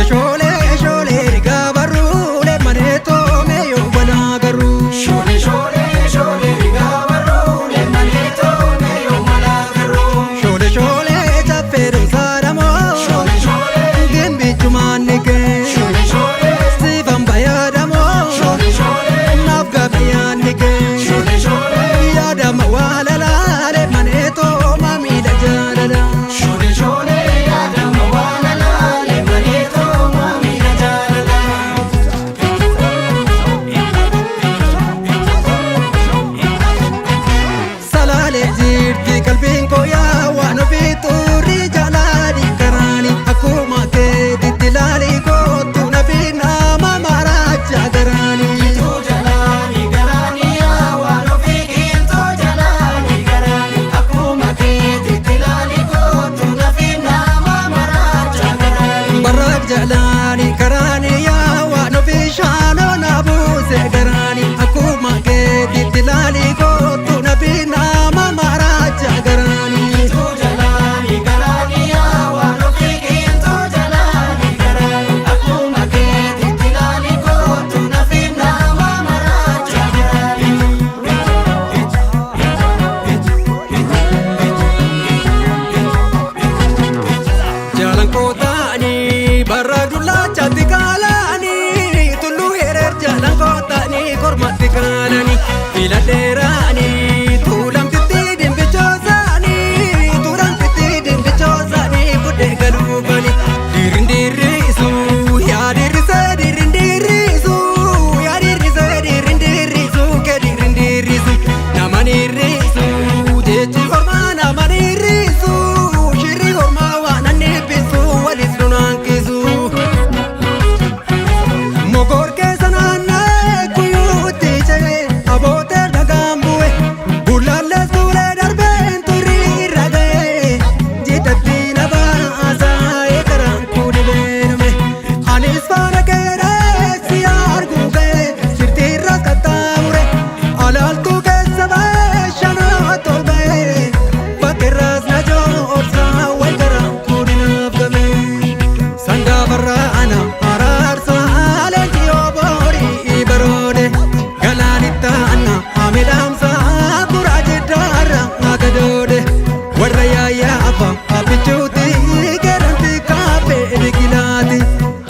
Shoolee shoolee shoolee rigaa barruulee manee toomee yoo balaa garuu. Shoolee shoolee shoolee rigaa barruulee malee toomee yoo malaa garuu. Shoolee shoolee caffeeru saadamoo. Shoolee shoolee Gimbichumaan ni kee. shoolee shoolee Siifan bayaadamoo. shoolee shoolee Naaf gaaffiyaan ni kee. shoolee shoolee Yaadama waa lalaalee manee tooma miidha jaalala. shoolee shoolee yaadama waa lalaalee malee tooma miidha jaalala. Salaalee jirti qalbiin koo yaa waan ofii xurii jaalali karaani akkuma keetitti laalii kootu nafi nama maraachaa garaani. Qilxuu jalaani garaani yaa waan ofii qilxuu jalaani garaani akkuma keetitti laali kootu nafi nama maraacha garaani. Barraaq jalaani karaani yaa waan ofii shaanoo na buuse garaani akkuma keetitti laalii kootu nafi nama maraachaa garaani. Qilxuu jalaani garaani yaa waan ofii qilxuu jalaani garaani akkuma keetitti laali kootu nafi nama maraacha garaani. Jaalan kootaanii barra dullachaatti kaalaanii tulluu hereer jaalan kootaanii kormatti kaalanii fila dheeraanii tuulamtitti dimbichoosaanii tuulamtitti dimbichoosaanii buddee galuufanii dirrin dirriisu yaa dirrisee dirrin dirriisu yaa dirrisee dirrin dirriisu kee dirrin dirriisu nama nirriisu jechi hormaa nama nirriisu shirri hormaa waan annibbisu walis lunaank'isu. Mogoor keessa naanna'ee guyyuutti ce'ee abootee dhagaan bu'e bullaallee suulee darbeen turii irra ga'ee jidhatti na baasaa eegaraan kuudhibeenume anis faana keeree si arguu ga'ee sirtiirras qaxxaamure alaaltuu keessa ba'ee shanaa tolba'ee bakkeerraas na joorsaa wal garaan kuudhinaaf gamee. Sangaa barraana araarsaa leenjii borii baroode galaanitti aanna midhaamsaa kuraa jiddaarra gadoode warra yaayyaa afa abbichuuti keeranti kaaffee biqilaati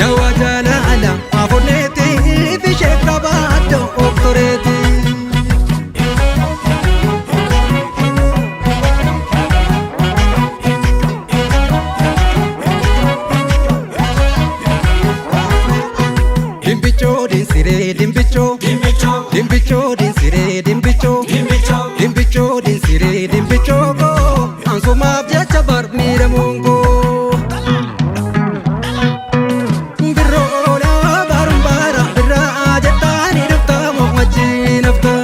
dawaa jaalala afonneeti fishee qabaaddo oktoreeti. Dimbichoo dinsiree dimbichoo Dimbichoo dimbichoo dinsiree dimbichoo. dimbichoo Dimbichoo dinsiree dimbichoo koo ansumaaf jecha bar miidhamuun koo. Birroodha barumbaara birraa jettaanii dhuftaa moo wajjin haftaa.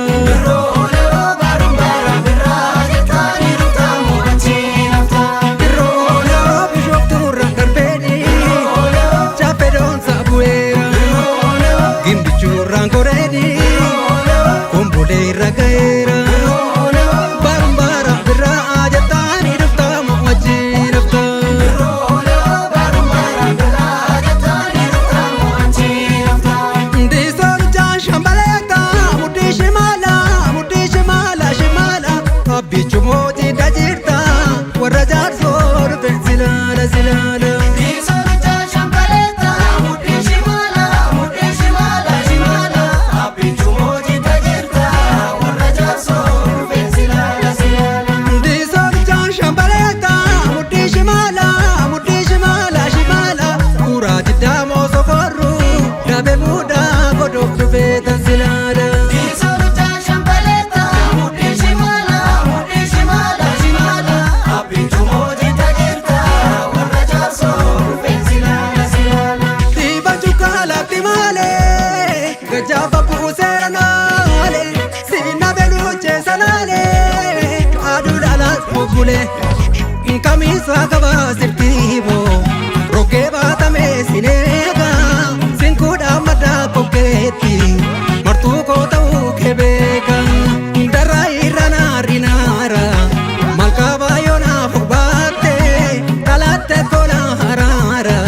Rooloo barumbaara birraa jettaanii dhuftaa mo'achiin haftaa. Birroodha bishooftuurra darbeeni chaappee doonsa bu'eera. Gimbichuurraan koreeni kombolee irra ga'eera. Barumbaara birraa jettaanii dhuftaa moo wajjin haftaa. Rooloo barumbaara birraa jettaanii dhuftaa mo'achiin haftaa. Ndisoorjaa shambaleeta mudhii shimala mudhii shimala shimala abbichu mootii dajirta warra jaarsoo dhufe silaala silaala. Diisorja shambaleeta mudhii shimala mudhii shimala shimala abbichu mootii tajirta warra jaarsoo dhufeen silaala silaala. Ndisoorjaa shambaleeta mudhii shimala mudhii shimala shimala kuraa jiddaa moosoforru dhabe muudhaa godhoof dhufee tan silaala. Diisorja shambaleeta mudhii shimala mudhii shimala shimala abbichu mootii tajirta warra jaarsoo dhufeen silaala silaala. Dhiibbaa cuqqaalaatti malee gajaafa buuseera naalee siinna beeluu sanaalee aduu dhalaas bubbulee kamiisa qabaa sirtiiboo roggee baatamee sineega sinkuudhaan maddaa kokkeetti martuu koo ta'uu kebeeka darraa irra naarri naara malkaabaa yoonaa fubaatte kalaatte kola haraara.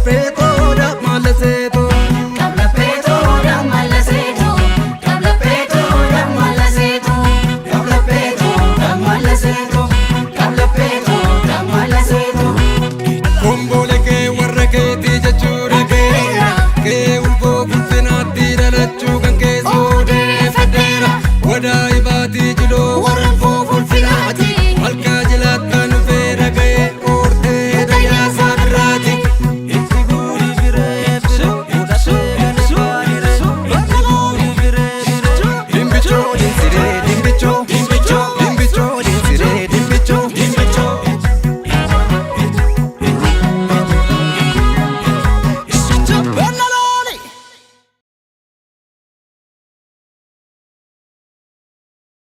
Laphee tooda maal seete.